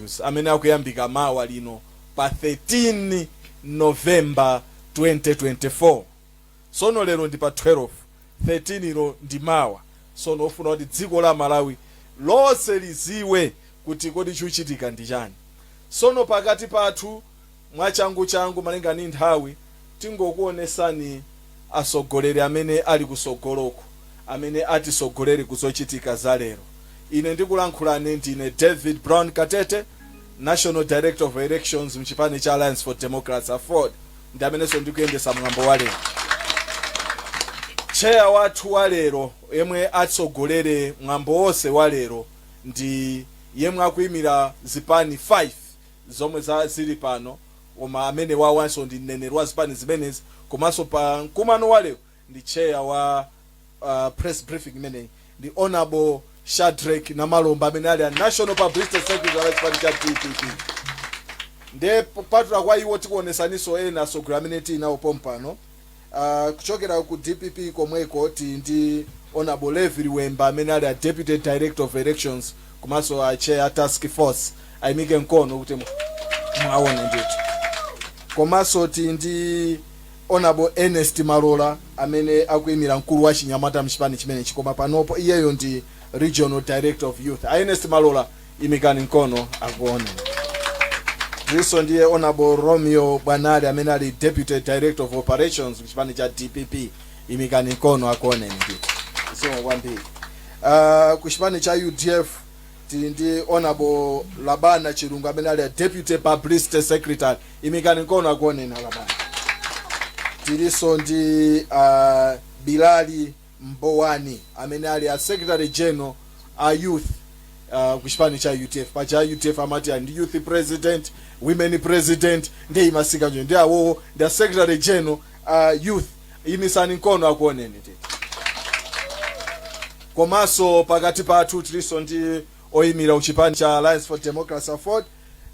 Games amene akuyambika mawa lino pa 13 November 2024. Sono lero ndi pa 12, 13 ilo ndi mawa. Sono ofuna kuti dziko la Malawi lonse liziwe kuti kodi chikuchitika ndi chani. Sono pakati pathu, mwachangu changu malinga ndi nthawi, tingokuonesani asogoleri amene ali kusogoloko, amene atisogolere kuzochitika za lero. Ine ndikulankhulane ndine David Brown Katete, National Director of Elections mchipani cha Alliance for Democracy, AFORD, ndi amenenso ndikuyendesa mwambo wa lero. Chair wathu wa lero, yemwe atsogolere mwambo wonse wa lero, ndi yemwe akuyimira zipani 5 zomwe zili pano, koma amene wawanso ndi mneneri wa zipani zimenezi, komanso pa mkumano wa lero ndi chair wa press briefing imeneyi, ndi Honorable Shadrack Namalomba, amene ali a National Publicity Secretary wa chipani cha DPP. Ndiye kupatula kwa iwo, tikuonesaniso ena atsogoleri amene tili nawo pompano. Kuchokera ku DPP komweko tili ndi Honorable Levi Liwemba, amene ali a Deputy Director of Elections komanso a chair a task force. Ayimike mkono kuti mwaone ndithu. Komanso tili ndi Honorable Ernest Malola, amene akuyimira mkulu wa chinyamata mchipani chimenechi, koma panopo iyeyo ndi Regional Director of Youth. A Ernest Malola, imikani mkono akuone. Tilinso ndiye Honorable Romeo Bwanali, amene ali Deputy Director of Operations mchipani cha DPP. Imikani mkono akuoneni ndithu. Zikomo kwambiri. Ku chipani cha UDF tili ndi Honorable Labana Chilungu, amene ali a Deputy Publicity Secretary. Imikani mkono akuoneni Labana. Tilinso ndi Bilali Mbowani, amene ali a Secretary General a Youth ku chipani cha UDF. Pacha UDF amati ali ndi youth president, women president, ndiye imasika njo ndi awowo ndi a Secretary General Youth. Imisani mkono akuoneni ndithu. Komanso pakati pathu tilinso ndi oyimira kuchipani cha Alliance for Democracy, AFORD.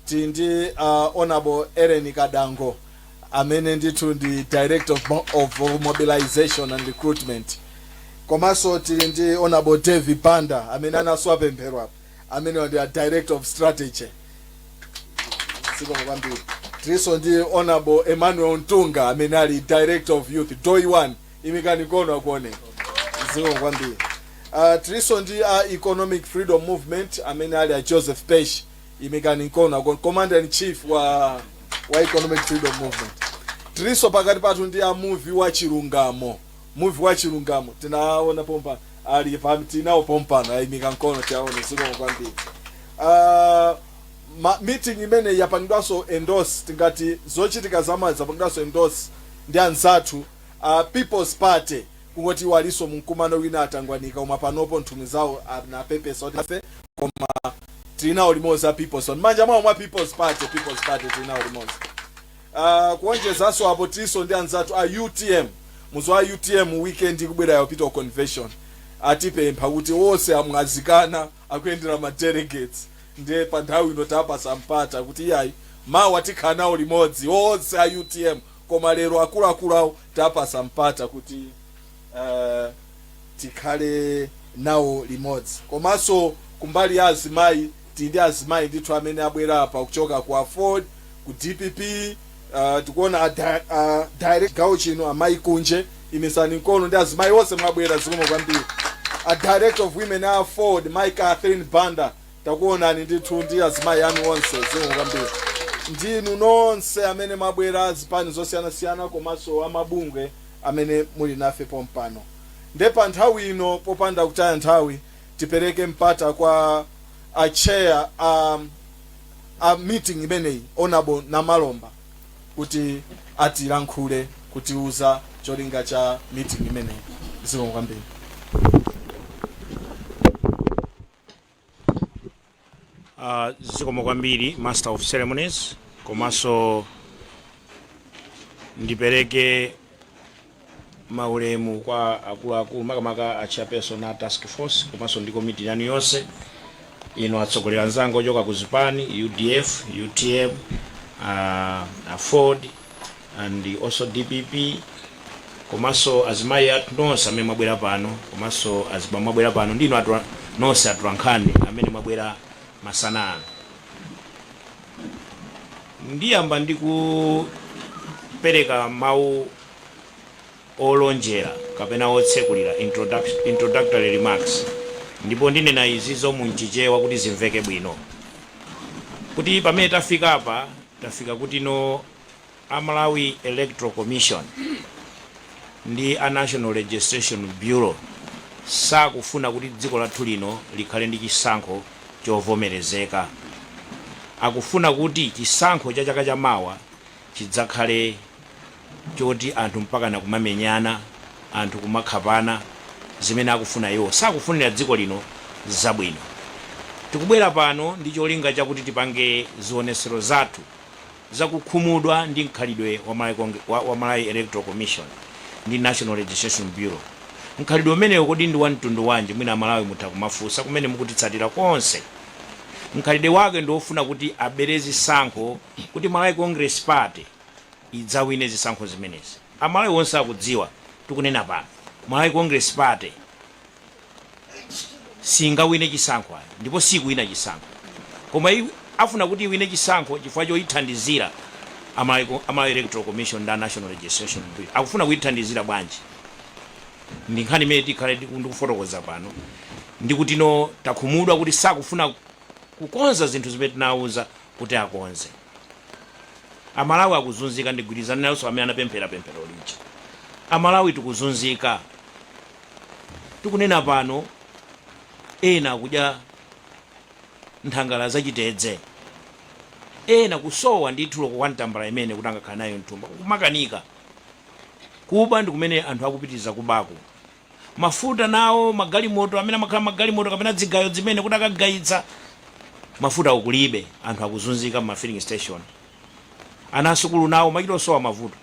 Tili ndi Honorable Eren Kadango, amene ndithu ndi Director of Mobilization and Recruitment. Komanso tili ndi Honorable David Banda, amene anaswa pemphero apa, amene ndi a Director of Strategy. Zikomo kwambiri. Tilinso ndi Honorable Emmanuel Mtunga, amene ali Director of Youth, doi 1. Imikani mkono akuoneni. Zikomo kwambiri. Tilinso ndi a Economic Freedom Movement, amene ali a Joseph Pesh. Imikani mkono akuone, Commander in Chief wa Economic Freedom Movement. Tilinso pakati pathu ndi a Muvi wa Chilungamo. Muvi wa Chilungamo tinaona pompa ali pa, tinawo pompano, ayimika mkono tiaone. Zikomo kwambiri. Ma meeting imene yapangidwanso endorse, tingati zochitika zamazi zapangidwanso endorse ndi anzathu People's Party, kungoti walinso mkumano wina atangwanika, koma panopo nthumwi zawo anapepesa kuti afe, koma tili nawo limodzi a People's Party. Manja mwawo mwa People's Party, People's Party tili nawo limodzi. Kuonjezanso apo, tilinso ndi anzathu a UTM. Muzi wa UTM, weekend ikubwera yopita convention, atipempha kuti wonse amwazikana akuyendera ma delegates, ndiye pa nthawi ino tapasa mpata kuti iyayi, mawa tikhala nawo limodzi onse a UTM, koma lero akuluakulu awo tapasa mpata kuti tikhale nawo limodzi. Komanso kumbali ya azimayi, tili ndi azimayi ndithu amene abwera apa kuchoka ku AFORD, ku DPP. Tikuona a direct gawo chino, amayi Kunje, imisani mkono, ndi azimayi onse mwabwera, zikomo kwambiri. A Director of Women a AFORD, Mike Catherine Banda, takuonani ndithu ndi azimayi anu onse, zikomo kwambiri. Ndinu nonse amene mwabwera, zipani zosiyanasiyana komanso amabungwe amene muli nafe pompano. Nde pa nthawi ino, popanda kutaya nthawi, tipereke mpata kwa a chair a meeting imeneyi, Honorable Namalomba, kuti atilankhule, kutiuza cholinga cha meeting imeneyi. Zikomo kwambiri. Zikomo kwambiri, Master of Ceremonies. Komanso ndipereke maulemu kwa akuluakulu, makamaka a chairperson a task force komanso ndi komiti yanu yonse, inu atsogoleri anzanga ochoka ku zipani UDF, UTM, AFORD and also DPP, komanso azimayi athu nonse amene mwabwera pano, komanso azibambo mwabwera pano, ndinu nonse atolankhani amene mwabwera masana ano. Ndiyamba ndi kupereka mawu olonjera kapena otsekulira, introductory remarks, ndipo ndinena izi zomwe mchichewa kuti zimveke bwino, kuti pamene tafika apa, tafika kuti no a Malawi Electoral Commission ndi a National Registration Bureau sakufuna kuti dziko lathu lino likhale ndi chisankho chovomerezeka. Akufuna kuti chisankho cha chaka chamawa chidzakhale choti anthu mpaka nakumamenyana, anthu kumakhapana, zimene akufuna iwo. Sakufunira dziko lino zabwino. Tikubwera pano ndi cholinga chakuti tipange zionesero zathu zakukhumudwa ndi mkhalidwe wa Malawi Electoral Commission ndi National Registration Bureau. Mkhalidwe umenewo kodi ndi wa mtundu wanji? Mwina Amalawi mutha kumafunsa kumene mukutitsatira konse. Mkhalidwe wake ndi wofuna kuti abere zisankho kuti Malawi Congress Party idzawine zisankho zimenezi. Amalawi onse akudziwa, tikunena pano, Malawi Congress Party singawine chisankho ayi, ndipo sikuwina chisankho, koma afuna kuti iwine chisankho chifukwa choyithandizira a Malawi Electoral Commission ndi a National Registration Bureau. Akufuna kuyithandizira bwanji? Ndi nkhani imene tikhale ndikufotokoza pano, ndikuti no takhumudwa kuti sakufuna kukonza zinthu zimene tinawuza kuti akonze. Amalawi akuzunzika. Ndigwirizana nawonso amene anapemphera pemphero lija. Amalawi tikuzunzika. Tikunena pano, ena akudya nthangala zachitedze, ena kusowa ndithu loko kwa mtambala imene kuti angakhala nayo mthumba kumakanika. Kuba ndi kumene anthu akupitiriza kubako. Mafuta nawo, magalimoto amene amakhala magalimoto kapena zigayo zimene kuti akagayitsa mafuta ukulibe, anthu akuzunzika ma filling station. Ana asukulu nawo machito osowa mavuto.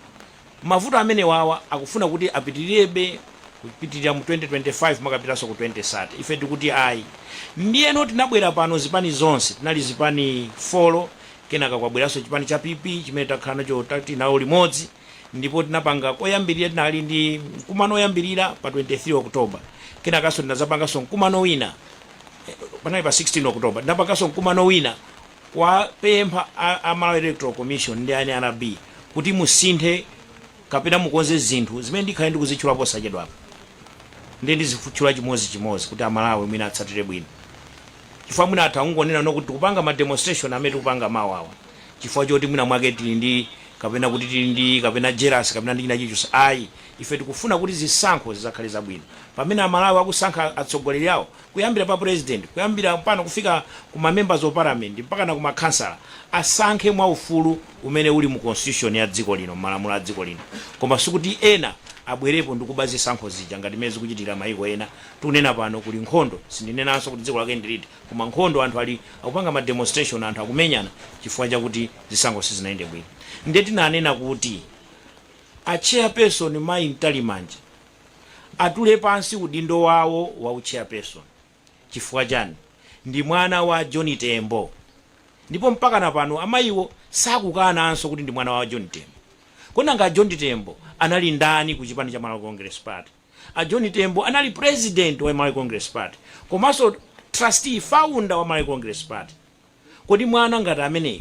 Mavuto amene wawa akufuna kuti apitirirabe kupitirira mu 2025, makapitanso ku 2030. Ife tikuti ayi. Ndiyeno tinabwera pano zipani zonse, tinali zipani 4, kenaka kwabweranso chipani cha PP chimene takhala nacho, tati nawo limodzi, ndipo tinapanga koyambirira, tinali ndi mkumano oyambirira pa 23 October. Kenakanso tinazapanganso mkumano wina, panali pa 16 October, tinapanganso mkumano wina kwapempha a Malawi Electoral Commission ndi a NRB kuti musinthe kapena mukonze zinthu zimene ndikhale ndikuzitchula posachedwapa. Ndiye ndizitchula chimodzimodzi kuti Amalawi mwina atsatire bwino, chifukwa mwina atha kungonena no kuti tikupanga ma demonstration amene tikupanga mawawa chifukwa choti mwina mwake tili ndi kapena kuti tili ndi kapena jealous kapena ndi china chilichonse. Ayi, ife tikufuna kuti zisankho zizakhale zabwino pamene Amalawi akusankha atsogoleri awo, kuyambira pa president, kuyambira pano kufika ku ma members of parliament mpaka na ku makhansala, asankhe mwaufulu umene uli mu constitution ya dziko lino, malamulo a dziko lino, koma sikuti ena abwerepo ndikuba zisankho zija ngati mmene zikuchitira mayiko ena. Tikunena pano kuli nkhondo, sindinenanso kuti dziko lake ndiliti, koma nkhondo, anthu ali akupanga ma demonstration, anthu akumenyana chifukwa chakuti zisankho sizinayende bwino. Ndiye tinanena kuti a chairperson Mayi Mtalimanja atule pansi udindo wawo wa uchairperson. Chifukwa chani? Ndi mwana wa John Tembo, ndipo mpaka na pano amayiwo sakukananso kuti ndi mwana wa John Tembo. Konanga John Tembo anali ndani ku chipani cha Malawi Congress Party? A John Tembo anali president wa Malawi Congress Party komanso trustee founder wa Malawi Congress Party. Kodi mwana ngati ameneyo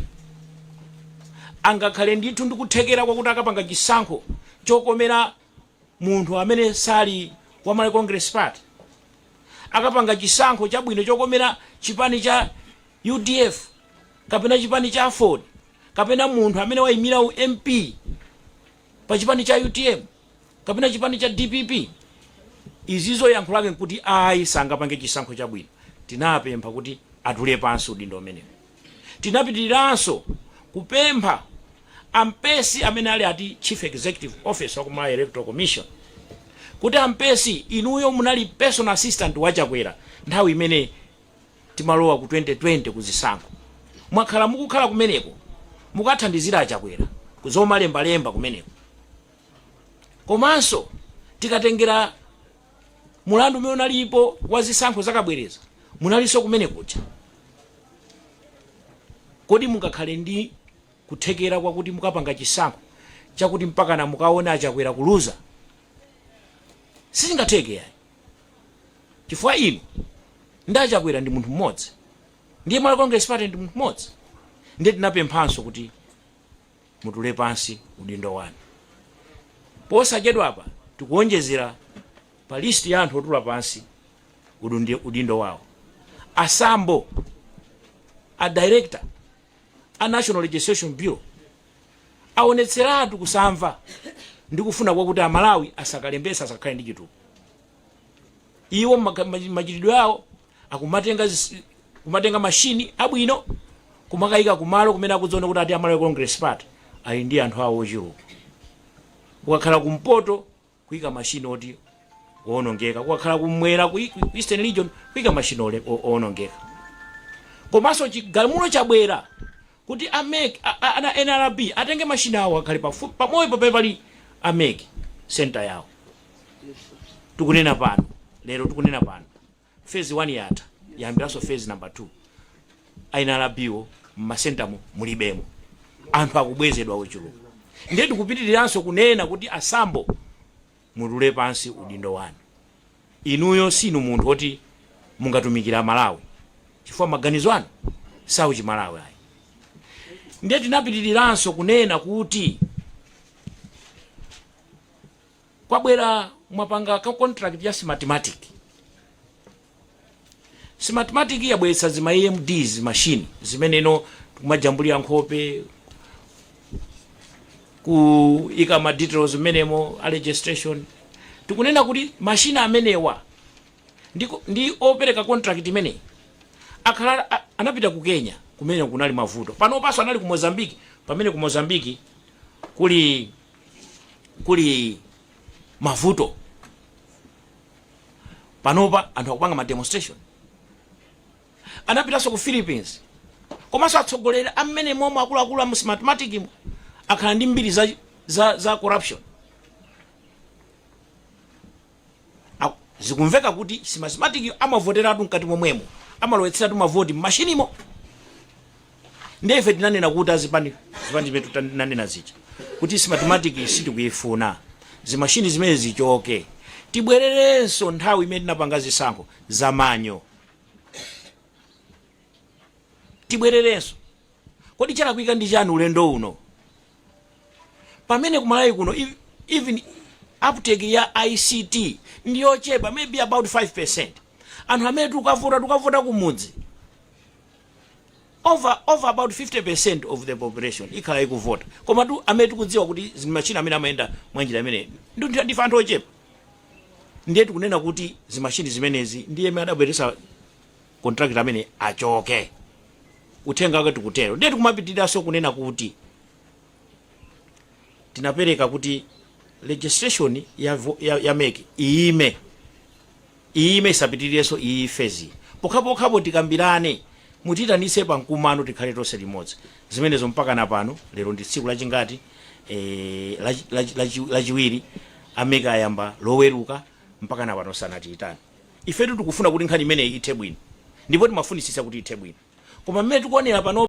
angakhale ndithu ndikuthekera kwakuti akapanga chisankho chokomera munthu amene sali wa Malawi Congress Party, akapanga chisankho chabwino chokomera chipani cha UDF kapena chipani cha AFORD kapena munthu amene wayimira u MP pa chipani cha UTM kapena chipani cha DPP? Izizo yankho lake nkuti ayi, sangapange chisankho chabwino. Tinapempha kuti atule pansi udindo umenewo. Tinapitiriranso kupempha ampesi amene ali ati chief executive officer wa ku Malawi Electoral Commission kuti, ampesi, inuyo munali personal assistant wa Chakwera nthawi imene timalowa ku 2020 kuzisankho. Mwakhala mukukhala kumeneko mukathandizira aChakwera kuzomalembalemba kumeneko. Komanso tikatengera mulandu umene unalipo wa zisankho zakabwereza, munalinso kumene kuja. Kodi mungakhale ndi kuthekera kwakuti mukapanga chisankho chakuti mpakana mukaona aChakwera kuluza? Sizingatheke yayi, chifukwa inu ndi aChakwera ndi munthu mmodzi, ndiye Malawi Congress Party ndi munthu mmodzi. Ndiye tinapemphanso kuti Mutule pansi udindo wanu. Posachedwapa tikuonjezera pa list ya anthu otula pansi udindo wawo a Sambo, a director a National Registration Bureau, aonetseratu kusamva ndi kufuna kwakuti Amalawi asakalembesa, asakhale ndi chitupa. Iwo machitidwe awo akumatenga kumatenga mashini abwino kumakayika kumalo kumene akudziona kuti ati Amalawi Congress Party ali ndi anthu awo ochuluka. Kukakhala kumpoto, kuyika mashini oti owonongeka. Kukakhala kumwera, ku Eastern Region, kuyika mashini owonongeka. Komanso chigamulo chabwera kuti a MEC, ana NRB atenge mashini awo, akhale pafupi pamoyo pamene pali a MEC center yawo. Tikunena pano, lero tikunena pano, phase 1 yatha, yambiranso phase number 2. A NRB wo mmasentamo mulibemo, anthu akubwezedwa ochuluka. Ndiye tikupitiriranso kunena kuti a Sambo, mutule pansi udindo wanu. Inuyo sinu munthu woti mungatumikira Malawi, chifukwa maganizo anu sauchi Malawi ayi. Ndiye tinapitiriranso kunena kuti kwabwera, mwapanga ka contract ya Smartmatic. Smartmatic yabweretsa zima EMDs, machine zimeneno kumajambulira nkhope, kuika ma details mmenemo a registration. Tikunena kuti mashina amenewa ndi opereka contract imeneyi akhala anapita ku Kenya kumene kunali mavuto. Panopanso anali ku Mozambique, pamene ku Mozambique kuli mavuto. Panopa anthu akupanga ma demonstration. Anapitanso ku Philippines. Komanso atsogoleri amene momwe akuluakulu amu Smartmatic mo akhala ndi mbiri za corruption. Zikumveka kuti Smartmatic amavoteratu mkati momwemo, amalowetseratu mavoti m'mashinimo. Ndiye ife tinanena kuti azipani, zipani zimene tinanena zija kuti Smartmatic sitikuyifuna, zimashini zimene zichoke, tibwererenso nthawi imene tinapanga zisankho za manual, tibwererenso. Kodi chalakwika ndi chani ulendo uno, pamene kumalawi kuno even uptake ya ICT ndiyochepa, maybe about 5%? Anthu amene tikavota kumudzi, over about 50% of the population ikhala ikuvota, koma tu amene tikudziwa kuti zimashini amene amayenda mwanjira imene ndife anthu ochepa. Ndiye tikunena kuti zimashini zimenezi ndiye amene adabweretsa contract amene achoke. Uthenga wake tikutero. Ndiye tikumapitiriranso kunena kuti tinapereka kuti registration ya MEC iyime, isapitirirenso iyi phase, pokhapokhapo tikambirane, mutiyitanitse pa mkumano, tikhale tonse limodzi. Zimenezo mpaka na pano, lero ndi tsiku lachingati? Lachiwiri. A MEC ayamba Loweruka, mpaka na pano sanatiyitane. Ifetu tikufuna kuti nkhani imeneyi ithe bwino, ndipo timafunisisa kuti ithe bwino, koma mmene tikuonera pano